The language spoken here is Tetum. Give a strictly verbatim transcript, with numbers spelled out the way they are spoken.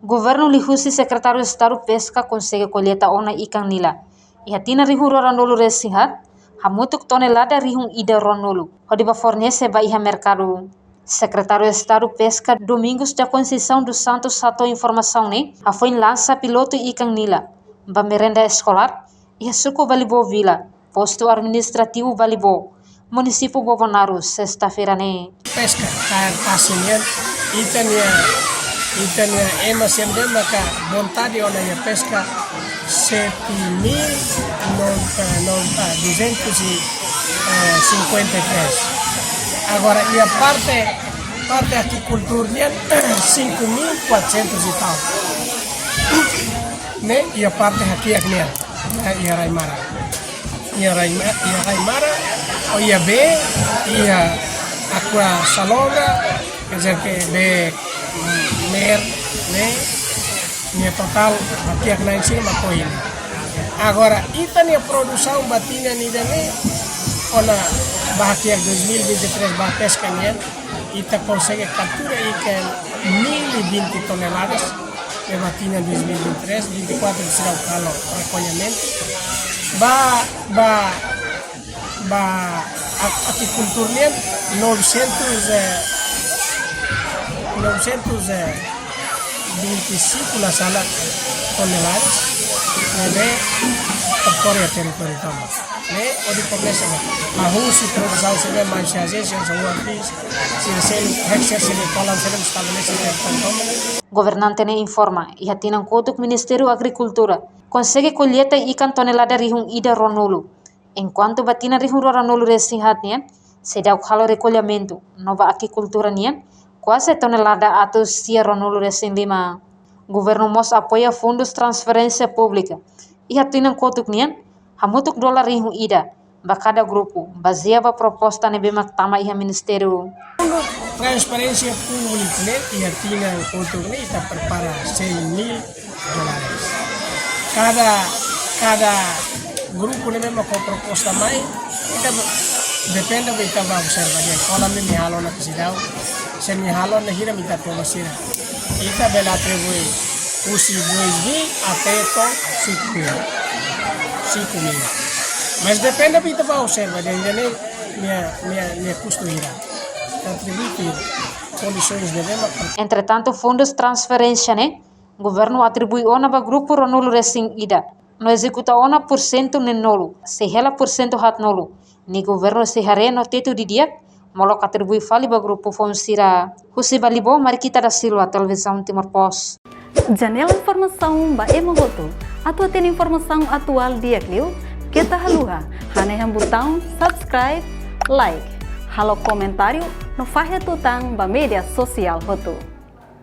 Governu liuhusi Sekretáriu Estadu Peska konsege kolleita ona ikan nila iha tinan rihun rua ruanulu-resin-haat hamutuk tonelada rihun ida ruanulu, hodi ba fornese ba iha merkadu. Sekretáriu Estadu Peska, Domingos da Conceição dos Santos, hato'o informasaun ne'e hafoin lansa pilotu ikan nila ba merenda eskolár iha suku Balibó Vila, postu administrativu Balibó, munisípiu Bobonaro, sesta-feira ne'e. Peska, kaer pasi nian, ita-nia, ita-nia ema sira ne'ebé maka vontade ona iha peska, sete mil nonta, nonta, duzentos e cinquenta e três. Agora, iha parte, parte aquicultura nian, cinco mil quatrocentos e tal. Ne'e iha parte hakiak nian, iha, iha rai-maran. Iha rai-ma-, iha rai-maran, ou iha bee, iha aquasalobra, quer dizer que bee, mm, mer, ne'e, nia totál hakiak na'in-sira mak ohin. Agora, ita-nia produsaun ba tinan ida-ne'e, ona ba hakiak dois mil e vinte e três ba peska nian, ita konsege kaptura ikan mil e vinte toneladas, ne'e ba tinan dois mil e vinte e três, vinte e quatro seidauk halo rekollimentu. Ba, ba, ba a-, aquicultura nian, novecentos, eh, novecentos, eh, vinte e cinco la sala toneladas, ne'ebé perkore iha territóriu tomak. Ne'e, hodi promesa ba. Hahú husi produsaun sira ne'e mai, se ajénsia, se huan pis, se selu, hekser, se kolam, se estabelese iha territóriu tomak. Governante ne'e informa, iha tinan kotuk Ministériu Agrikultura konsege kolleita ikan tonelada rihun ida ruanulu. Enkuantu ba tinan rihun rua ruanulu-resin-haat nian, seidauk halo rekollimentu, no ba aquicultura nian, kuaze tonelada atus sia ruanulu-resin-lima. Governu mós apoia fundus transferénsia públika iha tinan kotuk nian, hamutuk dolar rihun ida ba kada grupu, bazeia ba proposta ne'ebé mak tama iha ministériu. Transferénsia públika ne'e, iha tinan kotuk ne'e, ita prepara cem mil dólares. Kada, kada grupu ne'ebé mak ho proposta mai, ita be-, depende ba ita ba observa de'it. Kolam ne'e nia halo ona seidauk, se nia halo ona hira mak ita toma sira. Ita bele atribui husi dois mil até to'o cinco mil. Cinco mil. Mas depende ba ita ba observa de'it, nia, nia, nia, nia kustu hira. Atribui kondisoens ne'ebé mak. Entretantu, fundus transferénsia ne'e, governu atribui ona ba grupu ruanulu-resin-ida, no ezekuta ona pursentu neenulu, sei hela pursentu haatnulu, ne'e governu sei haree no tetu didi'ak, molok atribui fali ba grupu foun sira. Husi Balibó, Mariquita da Silva, Televizaun Timor Post. Janela informasaun ba ema hotu. Atu hatene informasaun atuál di'ak liu, keta haluha hanehan butaun subscribe, like, halo komentáriu, no fahe tutan ba média sosiál hotu.